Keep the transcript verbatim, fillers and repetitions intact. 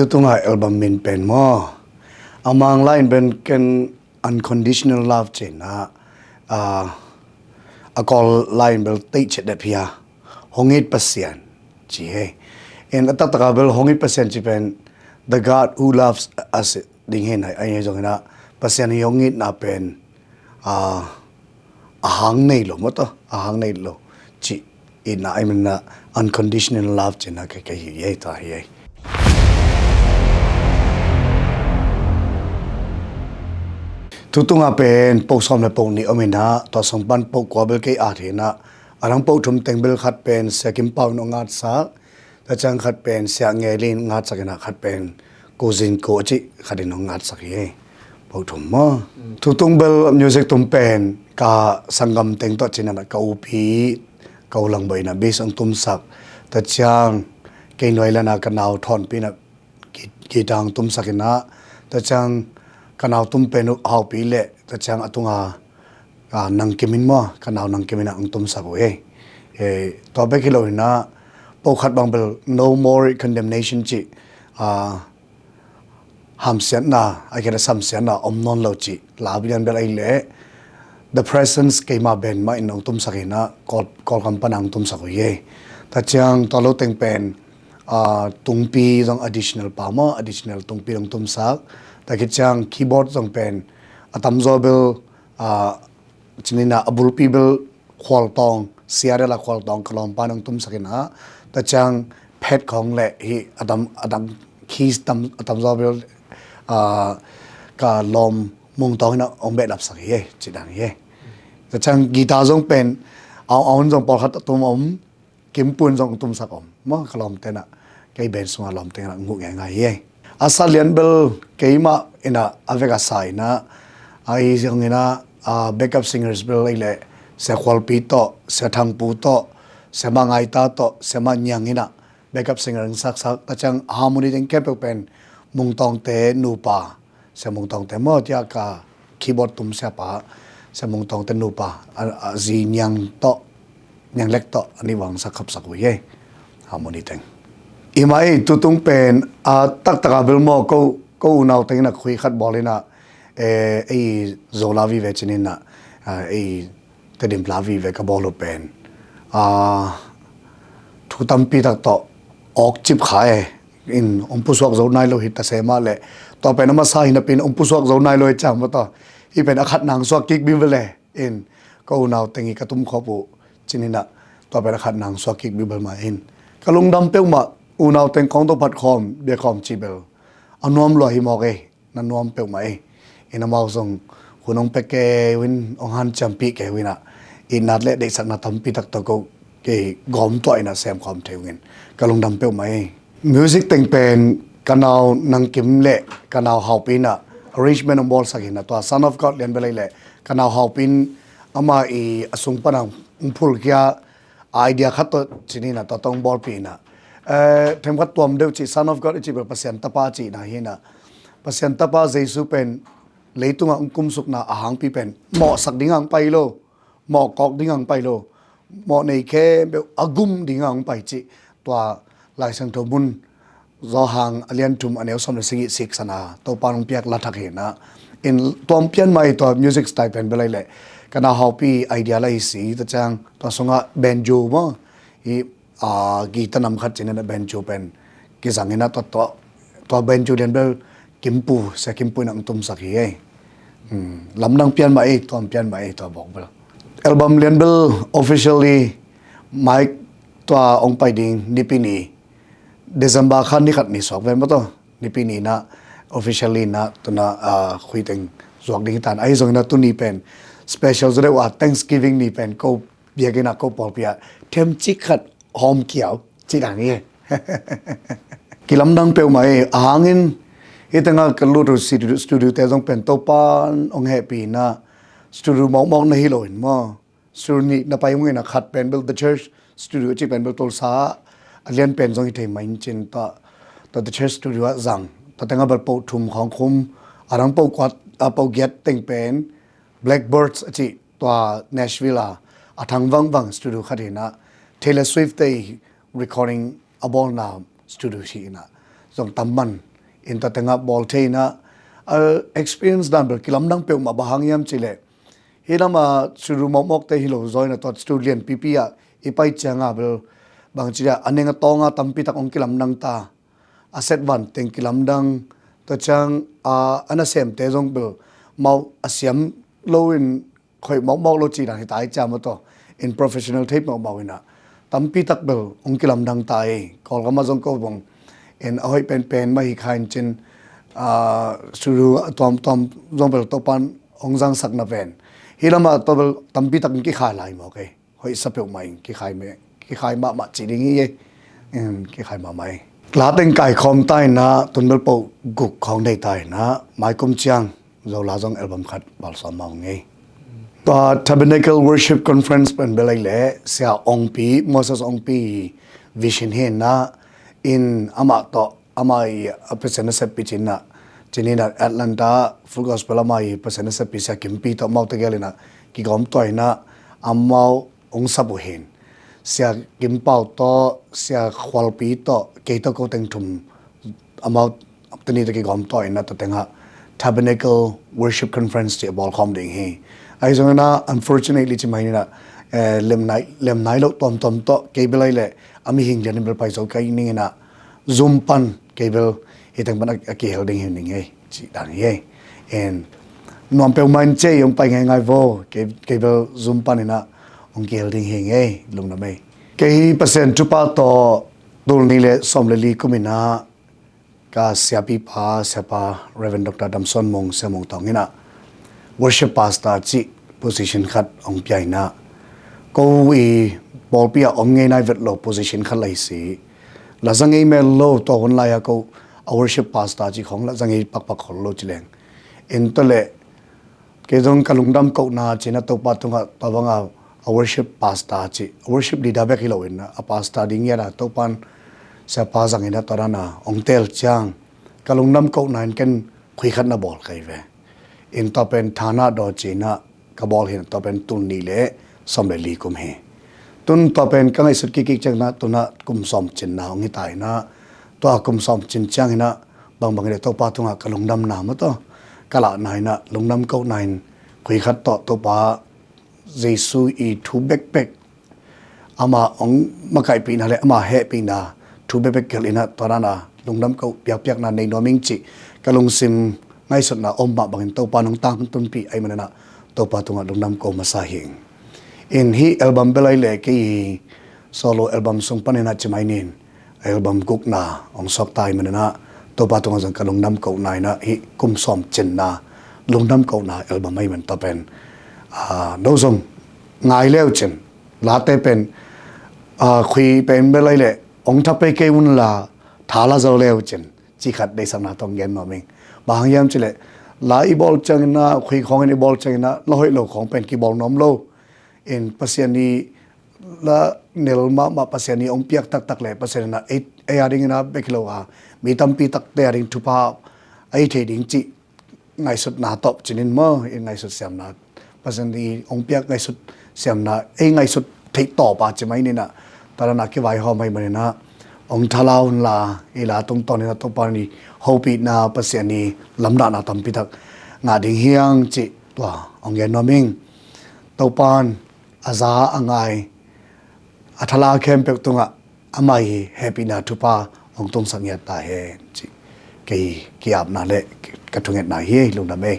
Tutunga album min pen maw, a Mang lai in pen ken Unconditional Love ci-in ah, a Kawl lai in bel Teitchet Dep Hi A, Hong It Pasian ci hi. In a taktaka bel Hong It Pasian ci pen The God Who Loves Us ding hi nai, ahi zongin ah Pasian hi hong itna pen a hang nei lo maw, tawh a hang nei lo cih itna ahi manin ah Unconditional Love ci-in ah ka hi ei, ta hi ei. Tutunga pen po sawm le po nih om in ah, tua sung pan po kua bel kei at hi in ah, a dang po thum teng bel khat pen Sia Kim Pau in hong ngatsak, tua ciang khat pen Sia Nge Lin ngatsak in ah, khat pen Ko Zin Ko a cih khat in hong ngatsak hi. Po thum maw. Tutung bel music tum pen ka sanggam teng tawh ci-in ah, ka upi, ka u Lang Bawi in ah bass hong tumsak, tua ciang kei nuai lana ka nau Thawnpi in ah guitar hong tumsak in ah, tua ciang ka nau tum pen uh Haupi le, tua ciang a tunga Nang Kim in maw, ka nau Nang Kim in ah hong tumsak uh hi. Tua bek hi lo in ah, po khat bang bel No More Condemnation cih, hamsiatna, a khen a samsiatna om nawn lo cih la lian bel ahi leh The Presence keima band mah in hong tumsak in ah, Kawl, Kawlgam pan ah hong tumsak uh hi. Tua ciang tua lo teng pen tungpi zong additional pa maw, additional tungpi hong tumsak. Tua khit ciang keyboard zong pen a tamzaw bel, ci-in ah a bulpi bel Khualtawng, Sia Dela Khualtawng ka lawmpa in hong tumsak in ah, tua ciang phet khawng le hih a tam, a tam keys tam, a tamzaw bel ka lawm Mung Tawng in ah hong behlapsak hi, cih dan hi. Tua ciang guitar zong pen a hun zong pawlkhat a tum om, Kim Pun zong tumsak om maw, ka lawmte in ah, kei band sungah lawmte in ah hong huh ngeingai hi. A sa lian bel keimah in ah a vek a sa in ah, ahi zongin ah backup singers bel ahi leh Sia Khualpi tawh, Sia Thangpu tawh, Sia Mang Aita tawh, Sia Mang Niang in ah backup singer hong saksak. Tua ciang harmony teng khempeuh pen Mung Tawngte nupa, Sia Mung Tawngte maw, tia ka keyboard tum siapa, Sia Mung Tawngte nupa, a, a zi Niang tawh, Niang Lek tawh a nih vang sak khapsak uh hi, harmony teng. Hi mah ei, tutung pen a taktaka bel maw, ko, ko unau teng in ah khui khat bawl in ah, ei Zo la vive ci-in ah, ei Tedim la vive ka bawl uh pen thu tampi tak tawh awkcip kha e. In hong pusuak zo nai lo hi ta se mah leh, tua pen a masa hi napi in hong pusuak zo nai lo hi ciang maw, tua hih pen a khat nang suak kik bibel e. In ko unau teng hi ka tum khawp uh ci-in ah, tua pen a khat nang suak kik bibel mah in ka lungdam peuhmah. Unau teng kong to phat khawm, bia khawm ci bel a nuam lua hi mawk ei. Na nuam peuhmah ei. In amau zong hun hong pia kei uh in, hong hanciampih kei uh in ah, itna le deihsakna tampi tak tawh ko kei gawm tuah in ah sem khawm thei uh in ka lungdam peuhmah ei. Music teng pen ka nau Nang Kim le ka nau Haupi in ah arrangement hong bawlsak in ah, tua Son of God lian bel ahi leh ka nau Haupi in amah i a sung pan ah hong phulkhia idea khat tawh ci-in ah, tua tawh hong bawlpih in ah, themkhat tuam deuh cih, Son of God i cih bel Pasian Tapa cihna hi in ah, Pasian Tapa Jesu pen leitungah hong kumsukna a hangpi pen mawhsak dingah hong pai lo, mawhkawk dingah hong pai lo, mawh nei khempeuh a gum dingah hong pai cih, tua Lai Siangtho mun Johan a lian thum a neu sawm le sagih siksan a Topa in hong piak lathak hi in ah, in tua hong pian mah ei, tua music style pen bel ahi leh ka nau Haupi idea la hi si, tua ciang tua sungah banjo maw, hi guitar nam khat ci-in ah banjo pen kizang in ah, tua, tua, tua banjo lian bel Kim Pu, Sia Kim Pu in ah hong tumsak hi ei. Lamdang pian mah ei, tua hong pian mah ei, tua bawk bel. Album lian bel officially mic tua hong pai ding Nipi ni, December kha ni khat ni suak ven maw, tua Nipi ni in ah officially in ah tu in ah khui teng zuak ding hi ta in, ahi zongin ah tuni pen special zaw deuh a, Thanksgiving ni pen ko biakinn ah, ko pawlpi ah themcik khat hawm kiau cih dan hi. Kilamdang peuhmah ei. A hangin hih tengah ka lut uh studio, studio te zong pen Topa in hong hehpih in ah, studio mawkmawk na hi lo in maw, studio nih na pai uh in ah, khat pen bel The Church Studio a cih pen bel Tulsa a lian pen zong hi thei mah in cin, tua, tua The Church Studio ah zang. Tua tengah bel po thum khawng khum, a dang po kua, a po giat teng pen Blackbirds a cih, tua Nashville a a thang vangvang studio khat hi in ah, Taylor Swift te recording a bawlna studio hi in ah, zong tam man in tua tengah bawl thei inah, a experience dan bel kilamdang peuhmah. Bang hang hiam cihleh, hih lamah Suru mawkmawkte hi lo zaw inah tua Suru lianpipi ah i pai ciangah bel bangci dia a neng a tawnga tampitak hong kilamdang ta. A set van teng kilamdang, tua ciang a, a nasemte zong bel mau a siam lo in khoih mawkmawk lo cih dan hi ta i ciam aw tawh in professional thei mawkmawk inah tampitak bel hong kilamdang ta ei. Kawlgam ah zong ko bang in a hoih penpen mah hi kha in cin, a, Suru a tuamtuam zong bel Topan hong zangsak na ven. Hih lamah tua bel tampitak in kikhai lai mawk ei. Hoih sa peuhmah in kikhai meh, kikhai mahmah cih ding hi ei. Kikhai mahmah ei. La teng kaikhawm ta inah tun bel poh guk khawng nei ta inah mai kum ciang Zola zong album khat balsawm mah ung ei. Tua Tabernacle Worship Conference pen bel ei leh Sia Ongpi, Moses Ongpi vision hi inah in amah tawh amah i a Pasian naseppi cinah, cininah Atlanta Full Gospel amah i Pasian naseppi Sia Kimpi tawh amau tegel inah kigawm tua inah amau hong sap uh hin. Sia Kimpau tawh, Sia Khualpi tawh, kei tawh ko teng thum amau tuni tawh kigawm tua inah tua tengah Tabernacle Worship Conference cih a bawlkhawm ding hi. Ahi zong inah unfortunately cimai inah, eh, lemnai, lemnai loh tuamtuam tawh kei bel ei leh a mihing lian in bel pai zo kei ning inah Zoom pan kei bel hih teng pan a, a kihel ding hi ning ei cih dan hi ei. En nuam peuhmah in cei hong pai ngeingai vo, kei, kei bel Zoom pan inah hong kihel ding hi ngei, lungdam ei. Kei Pasian thupha tawh tul nih le sawm le li kum inah ka siapipa, siapa Reverend Doctor Damson Mung, Sia Mung Tawng inah worship pastor cih position khat hong pia inah ko i pawlpi ah om ngei nai vet lo position khat lai si. La za ngei mel lo tua hun lai-a ko a worship pastor cih khawng la za ngei pakpak khol lo ci leng. En tua leh kei zong ka lungdam kohna cinah Topa tungah tua banga a worship pastor cih, a worship leader bek hi lo inah a pastor ding ngiat a Topan siapa zang inah tua dana hong teel ciang ka lungdam kohna in ken khui khat na bawl kei ve. In tua pen thana daw cinah ka bawl hi inah tua pen tul nih le sawm le li kum hi. Tun tua pen ka ngaihsut kikkik ciang inah tunah kum sawm cinna hong hi ta inah tua kum sawm cin ciang inah bangbang hi leh Topa tungah ka lungdamna maw tawh ka lahna inah lungdam kohna in khui khat tawh Topa Jesu i thu bekbek ama hong makaihpihna le ama hehpihna thu bekbek gelh inah tua dana lungdam ko piakpiakna nei nuam ing cih ka lungsim ngaihsutna om mah bangin Topa nong tangtunpih ahih maninah Topa tungah lungdam ko masa hi ing. In hih album bel ei leh kei solo album sung paninah cimai nin album gukna hong suakta ahih maninah Topa tungah zong ka lungdam kohna inah hih kum sawm cinna lungdam kohna album ahih man tua pen, ah, no zong ngai leu cin late pen, ah, khui pen bel ei leh hong tha pei kei unla tha la zo leu cin cih khat deihsakna tawh gen nuam ing. Bang hang hiam cihleh la i bawl ciang inah khui khawngin i bawl ciang inah la hoih lo khawng pen kibawl nuam lo. In Pasian i la nel mahmah Pasian i hong piak taktak le Pasian inah ei, ei a ding inah bek hi lo a mi tampi takte a ding thupha a hi thei ding cih ngaihsutna tawh cinin maw, i ngaihsut siamna Pasian i hong piak ngaihsut siamna ei ngaihsut theih tawp a cimai ninah tua dana kivaihawm ahih maninah hong thala unla i la tungtawn inah Topa i hopihna Pasian i lamdahna tampi tak ngah ding hi ing cih tua hong gen nuam ing. Topan a za a ngai a thala khempeuh tungah ama i hehpihna thupha hong tungsak ngiat ta hen cih kei ki-apna le ka thungetna hi. Lungdam ei.